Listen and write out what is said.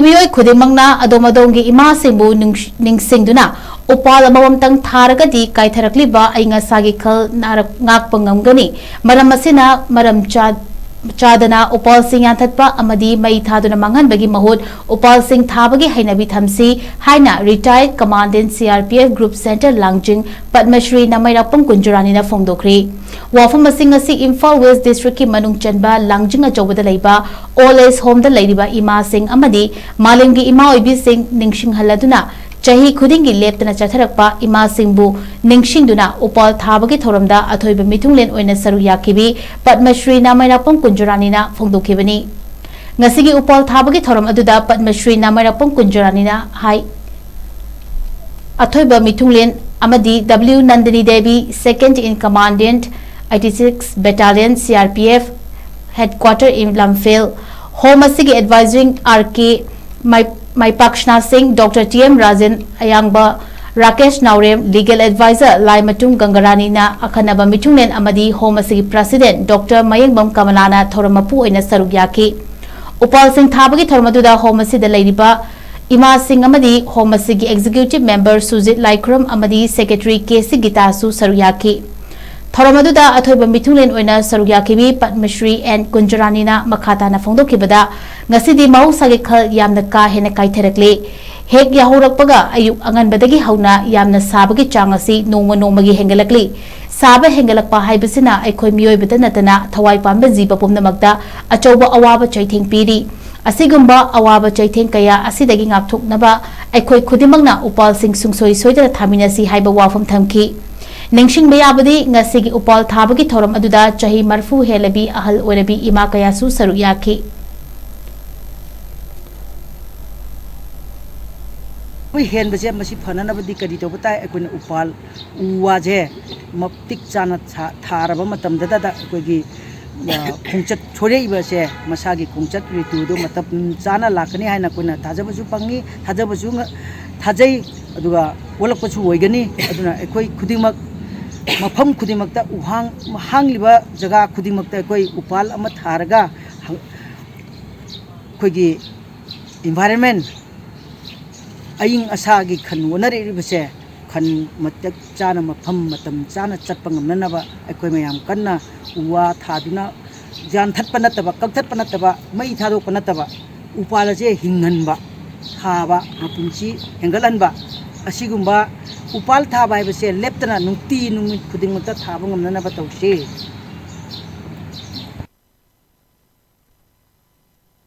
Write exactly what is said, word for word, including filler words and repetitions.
ꯃꯤꯑꯣꯏ ꯈꯨꯗꯤꯡꯃꯛꯅ ꯑꯗꯣꯝ ꯑꯗꯣꯝꯒꯤ ꯏꯃꯥꯁꯤꯡꯕꯨ ꯅꯨꯡꯁꯤ-, ꯅꯤꯡꯁꯤꯡꯗꯨꯅ ꯎꯄꯥꯜ ꯑꯃꯃꯝꯇꯪ ꯊꯥꯔꯒꯗꯤ ꯀꯥꯏꯊꯔꯛꯂꯤꯕ ꯑꯏꯪ ꯑꯁꯥꯒꯤ ꯈꯜ ꯅꯥꯔꯛ-, ꯉꯥꯛꯄ ꯉꯝꯒꯅꯤ꯫ ꯃꯔꯝ ꯑꯁꯤꯅ ꯃꯔꯝ ꯆꯥ-, ꯆꯥꯗꯅ ꯎꯄꯥꯜꯁꯤꯡ ꯌꯥꯟꯊꯠꯄ ꯑꯃꯗꯤ ꯃꯩ ꯊꯥꯗꯨꯅ ꯃꯥꯡꯍꯟꯕꯒꯤ ꯃꯍꯨꯠ ꯎꯄꯥꯜꯁꯤꯡ ꯊꯥꯕꯒꯤ ꯍꯩꯅꯕꯤ ꯊꯝꯁꯤ ꯍꯥꯏꯅ retired commandant C R P F Group Center ꯂꯥꯡꯖꯤꯡ Padma Shri ꯅꯃꯩꯔꯥꯛꯄꯝ ꯀꯨꯟꯖꯨꯔꯥꯅꯤꯅ ꯐꯣꯡꯗꯣꯛꯈ꯭ꯔꯤ꯫ ꯋꯥꯐꯝ ꯑꯁꯤ ꯉꯁꯤ ꯏꯝꯐꯥꯜ ꯋꯦꯁ ꯗꯤꯁꯇ꯭ꯔꯤꯛꯀꯤ ꯃꯅꯨꯡ ꯆꯟꯕ ꯂꯥꯡꯖꯤꯡ ꯑꯆꯧꯕꯗ ꯂꯩꯕ ꯑꯣꯜ ꯑꯦꯖ ꯍꯣꯝꯗ ꯂꯩꯔꯤꯕ ꯏꯃꯥꯁꯤꯡ ꯑꯃꯗꯤ ꯃꯥꯂꯦꯝꯒꯤ ꯏꯃꯥ ꯑꯣꯏꯕꯤꯁꯤꯡ ꯅꯤꯡꯁꯤꯡꯍꯜꯂꯗꯨꯅ ꯆꯍꯤ ꯈꯨꯗꯤꯡꯒꯤ ꯂꯦꯞꯇꯅ ꯆꯠꯊꯔꯛꯄ ꯏꯃꯥꯁꯤꯡꯕꯨ ꯅꯤꯡꯁꯤꯡꯗꯨꯅ ꯎꯄꯥꯜ ꯊꯥꯕꯒꯤ ꯊꯧꯔꯝꯗ ꯑꯊꯣꯏꯕ ꯃꯤꯊꯨꯡꯂꯦꯟ ꯑꯣꯏꯅ ꯁꯔꯨꯛ ꯌꯥꯈꯤꯕꯤ ꯄꯗꯃꯁ꯭ꯔꯤ ꯅꯃꯩꯔꯥꯛꯄꯝ ꯀꯨꯟꯖꯨꯔꯥꯅꯤꯅ ꯐꯣꯡꯗꯣꯛꯈꯤꯕꯅꯤ꯫ ꯉꯁꯤꯒꯤ ꯎꯄꯥꯜ ꯊꯥꯕꯒꯤ ꯊꯧꯔꯝ ꯑꯗꯨꯗ ꯄꯗꯃꯁ꯭ꯔꯤ ꯅꯃꯩꯔꯥꯛꯄꯝ ꯀꯨꯟꯖꯨꯔꯥꯅꯤꯅ ꯍꯥꯏ, ꯑꯊꯣꯏꯕ ꯃꯤꯊꯨꯡꯂꯦꯟ ꯑꯃꯗꯤ W Nandini Devi, second in commandant, eighty six Battalion C R P F Headquarter in Lamphel, home ꯑꯁꯤꯒꯤ advising R K ꯃꯥꯏ-, ꯃꯥꯏꯄꯥꯛꯁꯅꯥ Singh, Doctor T M Rajen, ꯑꯌꯥꯡꯕ Rakesh ꯅꯥꯎꯔꯦꯝ, legal advisor ꯂꯥꯏꯃꯇꯨꯝ ꯒꯪꯒꯔꯥꯅꯤꯅ ꯑꯈꯟꯅꯕ ꯃꯤꯊꯨꯡꯂꯦꯟ ꯑꯃꯗꯤ ꯍꯣꯝ ꯑꯁꯤꯒꯤ president Doctor ꯃꯌꯦꯡꯕꯝ ꯀꯃꯂꯥꯅ ꯊꯧꯔꯝ ꯃꯄꯨ ꯑꯣꯏꯅ ꯁꯔꯨꯛ ꯌꯥꯈꯤ꯫ ꯎꯄꯥꯜꯁꯤꯡ ꯊꯥꯕꯒꯤ ꯊꯧꯔꯝ ꯑꯗꯨꯗ ꯍꯣꯝ ꯑꯁꯤꯗ ꯂꯩꯔꯤꯕ ꯏꯃꯥꯁꯤꯡ ꯑꯃꯗꯤ ꯍꯣꯝ ꯑꯁꯤꯒꯤ executive member ꯁꯨꯖꯤꯠ ꯂꯥꯏꯈꯨꯔꯝ ꯑꯃꯗꯤ secretary K C ꯒꯤꯇꯥꯁꯨ ꯁꯔꯨꯛ ꯌꯥꯈꯤ꯫ ꯊꯧꯔꯝ ꯑꯗꯨꯗ ꯑꯊꯣꯏꯕ ꯃꯤꯊꯨꯡꯂꯦꯟ ꯑꯣꯏꯅ ꯁꯔꯨꯛ ꯌꯥꯈꯤꯕꯤ ꯄꯗꯃꯁ꯭ꯔꯤ ꯑꯦꯟ ꯀꯨꯟꯖꯔꯥꯅꯤꯅ ꯃꯈꯥ ꯇꯥꯅ ꯐꯣꯡꯗꯣꯛꯈꯤꯕꯗ, ꯉꯁꯤꯗꯤ ꯃꯍꯧꯁꯥꯒꯤ ꯈꯜ ꯌꯥꯝꯅ ꯀꯥ ꯍꯦꯟꯅ ꯀꯥꯏꯊꯔꯛꯂꯦ꯫ ꯍꯦꯛ ꯌꯥꯍꯧꯔꯛꯄꯒ ꯑꯌꯨꯛ ꯑꯉꯟꯕꯗꯒꯤ ꯍꯧꯅ ꯌꯥꯝꯅ ꯁꯥꯕꯒꯤ ꯆꯥꯡ ꯑꯁꯤ ꯅꯣꯡꯃ ꯅꯣꯡꯃꯒꯤ ꯍꯦꯟꯒꯠꯂꯛꯂꯤ꯫ ꯁꯥꯕ ꯍꯦꯟꯒꯠꯂꯛꯄ ꯍꯥꯏꯕꯁꯤꯅ ꯑꯩꯈꯣꯏ ꯃꯤꯑꯣꯏꯕꯗ ꯅꯠꯇꯅ ꯊꯋꯥꯏ ꯄꯥꯟꯕ ꯖꯤꯕ ꯄꯨꯝꯅꯃꯛꯇ ꯑꯆꯧꯕ ꯑꯋꯥꯕ ꯆꯩꯊꯦꯡ ꯄꯤꯔꯤ꯫ ꯑꯁꯤꯒꯨꯝꯕ ꯑꯋꯥꯕ ꯆꯩꯊꯦꯡ ꯀꯌꯥ ꯑꯁꯤꯗꯒꯤ ꯉꯥꯛꯊꯣꯛꯅꯕ ꯑꯩꯈꯣꯏ ꯈꯨꯗꯤꯡꯃꯛꯅ ꯎꯄꯥꯜꯁꯤꯡ ꯁꯨꯡꯁꯣꯏ ꯁꯣꯏꯗꯅ ꯊꯥꯃꯤꯟꯅꯁꯤ ꯍꯥꯏꯕ ꯋꯥꯐꯝ ꯊꯝꯈꯤ꯫ ꯅꯤꯡꯁꯤꯡꯕ ꯌꯥꯕꯗꯤ, ꯉꯁꯤꯒꯤ ꯎꯄꯥꯜ ꯊꯥꯕꯒꯤ ꯊꯧꯔꯝ ꯑꯗꯨꯗ ꯆꯍꯤ ꯃꯔꯐꯨ ꯍꯦꯜꯂꯕꯤ ꯑꯍꯜ ꯑꯣꯏꯔꯕꯤ ꯏꯃꯥ ꯀꯌꯥꯁꯨ ꯁꯔꯨꯛ ꯌꯥꯈꯤ꯫ ꯑꯩꯈꯣꯏ ꯍꯦꯟꯕꯁꯦ ꯃꯁꯤ ꯐꯅꯅꯕꯗꯤ ꯀꯔꯤ ꯇꯧꯕ ꯇꯥꯏ? ꯑꯩꯈꯣꯏꯅ ꯎꯄꯥꯜ ꯎ ꯋꯥꯁꯦ ꯃꯇꯤꯛ ꯆꯥꯅ ꯊꯥ-, ꯊꯥꯔꯕ ꯃꯇꯝꯗꯇꯗ ꯑꯩꯈꯣꯏꯒꯤ, ꯑ, ꯈꯣꯡꯆꯠ ꯁꯣꯏꯔꯛꯏꯕꯁꯦ ꯃꯁꯥꯒꯤ ꯈꯣꯡꯆꯠ ꯔꯤꯇꯨꯗꯣ ꯃꯇꯝ ꯆꯥꯅ ꯂꯥꯛꯀꯅꯤ ꯍꯥꯏꯅ ꯑꯩꯈꯣꯏꯅ ꯊꯥꯖꯕꯁꯨ ꯐꯪꯉꯤ, ꯊꯥꯖꯕꯁꯨ ꯉ-, ꯊꯥꯖꯩ, ꯑꯗꯨꯒ ꯑꯣꯜꯂꯛꯄꯁꯨ ꯑꯣꯏꯒꯅꯤ꯫ ꯑꯗꯨꯅ ꯑꯩꯈꯣꯏ ꯈꯨꯗꯤꯡꯃꯛ ꯃꯐꯝ ꯈꯨꯗꯤꯡꯃꯛꯇ ꯎꯍꯥꯡ ꯍꯥꯡꯂꯤꯕ ꯖꯒꯥ ꯈꯨꯗꯤꯡꯃꯛꯇ ꯑꯩꯈꯣꯏ ꯎꯄꯥꯜ ꯑꯃ ꯊꯥꯔꯒ ꯍ-, ꯑꯩꯈꯣꯏꯒꯤ environment, ꯑꯏꯪ ꯑꯁꯥꯒꯤ ꯈꯟ ꯑꯣꯟꯅꯔꯛꯂꯤꯕꯁꯦ, ꯈꯟ ꯃꯇꯤꯛ ꯆꯥꯅ ꯃꯐꯝ ꯃꯇꯝ ꯆꯥꯅ ꯆꯠꯄ ꯉꯝꯅꯅꯕ ꯑꯩꯈꯣꯏ ꯃꯌꯥꯝ ꯀꯟꯅ ꯎ ꯋꯥ ꯊꯥꯗꯨꯅ ꯌꯥꯟꯊꯠꯄ ꯅꯠꯇꯕ, ꯀꯛꯊꯠꯄ ꯅꯠꯇꯕ, ꯃꯩ ꯊꯥꯗꯣꯛꯄ ꯅꯠꯇꯕ, ꯎꯄꯥꯜ ꯑꯁꯦ ꯍꯤꯡꯍꯟꯕ, ꯊꯥꯕ, ꯃꯄꯨꯟꯁꯤ ꯍꯦꯟꯒꯠꯍꯟꯕ, ꯑꯁꯤꯒꯨꯝꯕ ꯎꯄꯥꯜ ꯊꯥꯕ ꯍꯥꯏꯕꯁꯦ ꯂꯦꯞꯇꯅ ꯅꯨꯡꯇꯤ ꯅꯨꯃꯤꯠ ꯈꯨꯗꯤꯡꯃꯛꯇ ꯊꯥꯕ ꯉꯝꯅꯅꯕ ꯇꯧꯁꯤ꯫